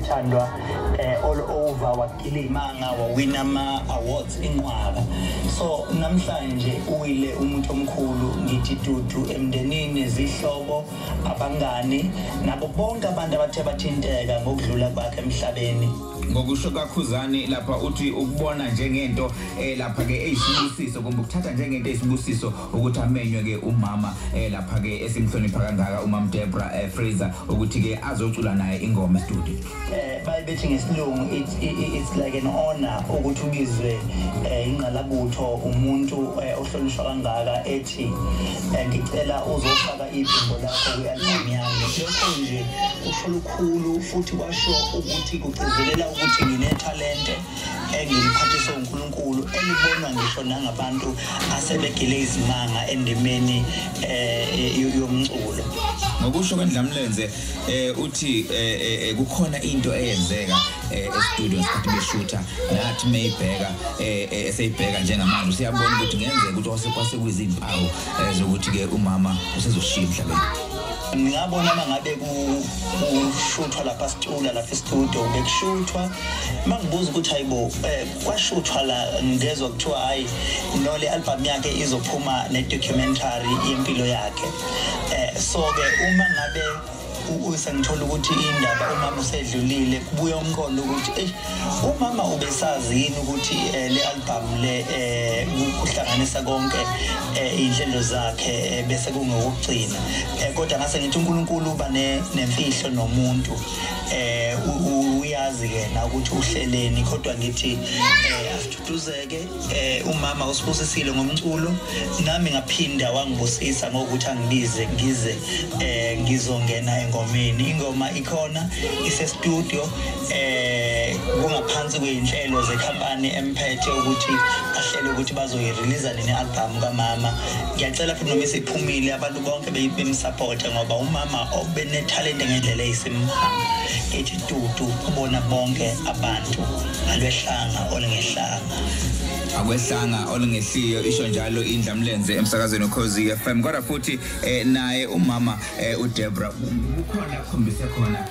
Obethandwa all over, wagilimanga, wawina ama-awards inqwaba. So namhlanje uwile umuntu omkhulu. Ngithi dudu emndenini, zihlobo, abangani nabo bonke abantu abathe bathinteka ngokudlula kwakhe emhlabeni. Ngokusho kaKhuzani lapha, uthi ukubona njengento lapha ke eyisibusiso, kumbe ukuthatha njengento eyisibusiso ukuthi amenywe ke umama lapha ke esimhlonipha kangaka, umam Debra Fraser, ukuthi ke azocula naye ingoma e-studio. Baye bethi ngesilungu it's like an honor ukuthi ubizwe ingqalabutho, umuntu ohlonishwa kangaka, ethi ngicela uzofaka iphimbo lakho kwi-album yami. Lokho nje kusho lukhulu, futhi kwasho ukuthi kugcizelela ukuthi nginethalente engiliphathiswe uNkulunkulu, elibonwa ngisho nangabantu asebegile izimanga endimeni yomculo. Ngokusho kweNdlamlenze, uthi kukhona into eyenzeka e-studio ngesikhathi beshutha, nathi mayibheka eseyibheka njengamanje, usiyabona ukuthi ngenzeka ukuthi kwase kuyizimpawu zokuthi ke umama usezoshiya emhlabeni. Ngingabona uma ngabe kushuthwa lapha, sicula lapha e-studio, bekushuthwa, uma ngibuza ukuthi hayibo, kwashuthwa la, ngezwa kuthiwa hayi no, le album yakhe izophuma ne-documentary yempilo yakhe. So-ke uma ngabe sengithola ukuthi indaba umama usedlulile, kubuya umqondo ukuthi eyi, umama ubesazi yini ukuthi le album le kuhlanganisa konke iy'nhlelo zakhe bese kungokugcina. Kodwa ngase ngithi uNkulunkulu uba nemfihlo nomuntu, uyazi yena ukuthi uhleleni. Kodwa ngithi asiduduzeke, umama usibusisile ngomculo, nami ngaphinda wangibusisa ngokuthi angibize ngize ngizongena engomeni. Ingoma ikhona, ise-studio, kungaphansi kwey'nhlelo zekhampani emphethe ukuthi ahlele ukuthi bazoyi-releasa nini i-album kamama. Ngiyacela futhi noma isiphumile, abantu bonke bemsupporte, ngoba umama obenethalente ngendlela eyisimanga. Ngithi dudu kubona bonke abantu, alwehlanga olungehlanga. Akwehlanga olungehliyo, isho njalo iNdlamlenze emsakazweni Ukhozi FM. Kodwa futhi naye umama uDebra kukhona akhombise khona.